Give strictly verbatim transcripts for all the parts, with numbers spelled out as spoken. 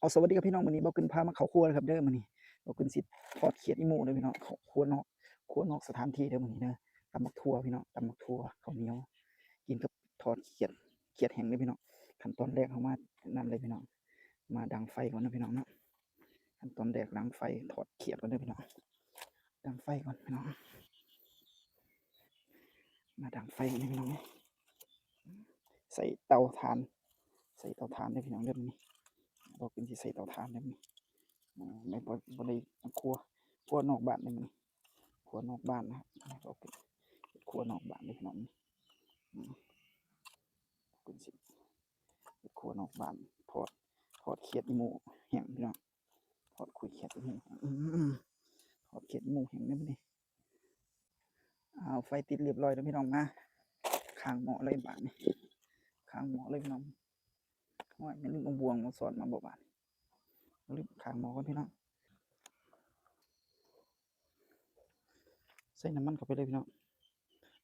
เอา สวัสดีครับพี่น้อง มื้อนี้บ่าวกึนพามาเข้าครัวนะครับเด้อ มื้อนี้บ่าวกึนสิทอดเขียดอีหมูเด้อพี่น้อง เข้าครัวนอก ครัวนอกสถานที่เด้อมื้อนี้เด้อ ตำบักถั่วพี่น้อง ตำบักถั่ว ข้าวเหนียว กินกับทอดเขียด เขียดแห้งเด้อพี่น้อง ขั้นตอนแรกเฮามานั่นเลยพี่น้อง มาดังไฟก่อนนะพี่น้องเนาะ ขั้นตอนแรกดังไฟ ทอดเขียดก่อนเด้อพี่น้อง ดังไฟก่อนพี่น้อง มาดังไฟกันนะพี่น้อง ใส่เตาถ่าน ใส่เตาถ่านเด้อพี่น้องเด้อมื้อนี้ บ่าวกึนสิใส่เตาถ่านเด้อมื้อนี้ อ่า ไม่ บ่ บ่ได้ครัว ครัวนอกบ้านเด้อมื้อนี้ ครัวนอกบ้านนะครับ บ่าวกึนครัวนอกบ้านเด้อพี่น้อง อืม บ่าวกึนสิครัวนอกบ้าน ทอด ทอดเขียดอีหมูแห้งพี่น้อง ทอดคุยเขียดอีหมู อืม ทอดเขียดอีหมูแห้งเด้อมื้อนี้ เอาไฟติดเรียบร้อยแล้วพี่น้อง มา ข้างหม้อเลยบาดนี้ ข้างหม้อเลยพี่น้อง โอ้ย แม่นลืมเอาบ่วงมาสอดมาบ่บาดนี้ ลืมข้างหม้อก่อนพี่น้อง ใส่น้ำมันเข้าไปเลยพี่น้อง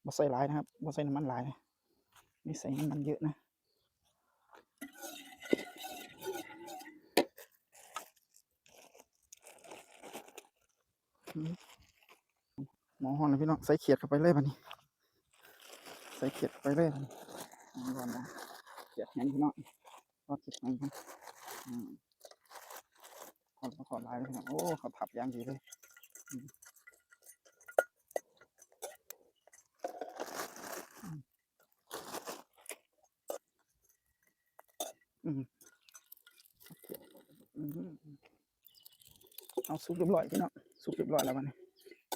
บ่ใส่หลายนะครับ บ่ใส่น้ำมันหลายนะ นี่ใส่น้ำมันเยอะนะ อืม หม้อฮ้อนแล้วพี่น้อง ใส่เขียดเข้าไปเลยบาดนี้ ใส่เขียดเข้าไปเลยบาดนี้ นี่ก่อนนะ เขียดแห้งพี่น้อง ทอดเขียดแห้งก่อน อืม ทอด ทอดหลายเลยพี่น้อง โอ้ เขาทับอย่างดีเลย อืม อืม อืม โอเค อืม เอาสุกเรียบร้อยพี่น้อง สุกเรียบร้อยแล้วบาดนี้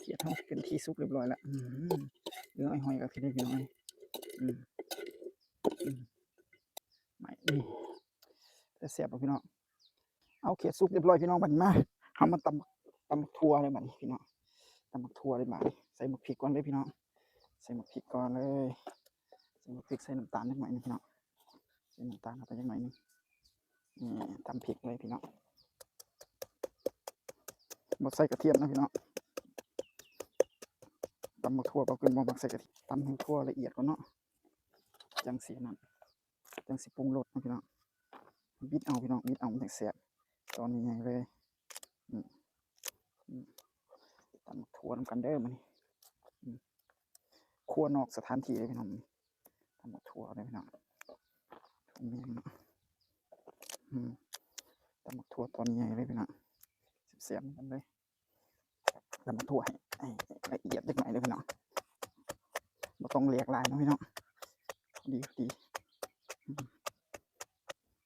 เขียดเฮาเป็นที่สุกเรียบร้อยแล้ว อืม เหลือหอยๆ กับที่ได้พี่น้อง อืม อืม ไม่ นี่ แต่แซ่บบ่พี่น้อง เอาเขียดสุกเรียบร้อยพี่น้อง บาดนี้มา เฮามาตำ ตำบักถั่วเลยบาดนี้พี่น้อง ตำบักถั่วเลยบาดนี้ ใส่หมากพริกก่อนเลยพี่น้อง ใส่หมากพริกก่อนเลย ใส่หมากพริก ใส่น้ำตาลนิดหน่อยนึงพี่น้อง ใส่น้ำตาลเข้าไปนิดหน่อยนึง นี่ตำพริกเลยพี่น้อง บ่ใส่กระเทียมนะพี่น้อง ตำบักถั่วบ่าวกึนบ่มักใส่กระเทียม ตำให้ถั่วละเอียดก่อนเนาะ จั่งสินั่น จั่งสิปรุงรสนะพี่น้อง บิดเอาพี่น้อง บิดเอามันจั่งแซ่บ ตอนนี้ไงเลย อืม อืม ตำบักถั่วนำกันเด้อมื้อนี้ อืม ครัวนอกสถานที่เลยพี่น้อง ตำบักถั่วเลยพี่น้อง อืม อืม ตำบักถั่วตอนใหญ่เลยพี่น้อง แซ่บๆ นำกันเลย ตำบักถั่วให้ ให้ละเอียดจักหน่อยเลยพี่น้อง บ่ต้องแหลกหลายเนาะพี่น้อง พอดี พอดี อืม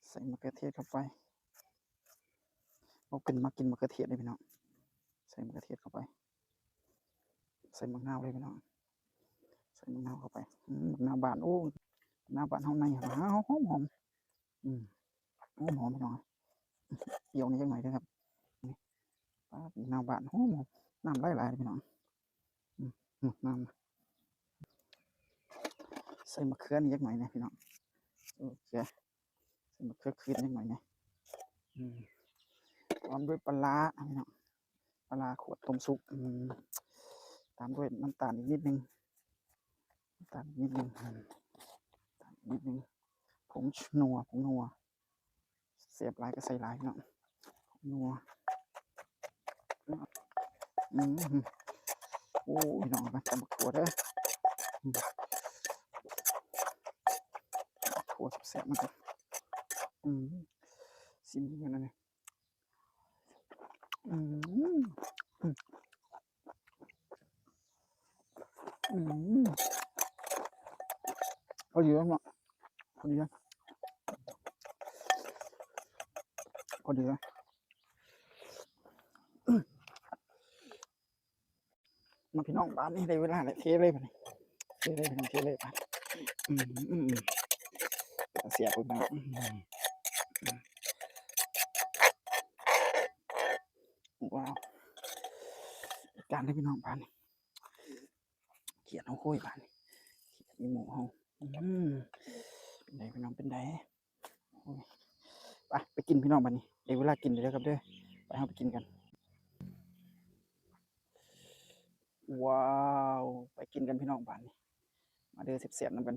ใส่มะเขือเทศเข้าไป บ่าวกึนมักกินมะเขือเทศเลยพี่น้อง ใส่มะเขือเทศเข้าไป ใส่มะนาวเลยพี่น้อง ใส่มะนาวเข้าไป อืม มะนาวบ้าน โอ้ มะนาวบ้านเฮาในหอมหอมหอม อืม หอมหอมพี่น้อง เปรี้ยวนิดหน่อยเด้อครับ นี่ ป๊าด มะนาวบ้านหอมหอม น้ำไหลไหลเลยพี่น้อง อืม อืม น้ำ ใส่มะเขือนิดหน่อยนะพี่น้อง โอเค ใส่มะเขือคืนนิดหน่อยนะ อืม พร้อมด้วยปลาร้าพี่น้อง ปลาร้าขวดต้มสุก อืม ตามด้วยน้ำตาลอีกนิดนึง น้ำตาลอีกนิดนึง อืม น้ำตาลอีกนิดนึง ผงนัว ผงนัว แซ่บหลายก็ใส่หลายพี่น้อง ผงนัว อืม โอ้ย พี่น้อง มาตำบักถั่วเด้อ อืม ถั่วแซ่บๆ มันก็ อืม ซิมกันนะเนี่ย อืม อืม อืม พอดีแล้วเนาะ พอดีแล้ว พอดีแล้ว มาพี่น้อง บาดนี้ได้เวลาแล้ว เทเลยบาดนี้ เทเลยพี่น้อง เทเลยบาด อืม อืม อืม เสียบไปบาด อืม อืม ว้าว จานเลยพี่น้อง บาดนี้ เขียดเฮาโค้ยบาดนี้ เขียดอีหมูเฮา อืม เป็นไดพี่น้อง เป็นได โอ้ย ไป ไปกินพี่น้องบาดนี้ ได้เวลากินแล้วครับเด้อ ไป เฮาไปกินกัน ว้าว ไปกินกันพี่น้องบาดนี้ มาเด้อ แซ่บๆ นำกัน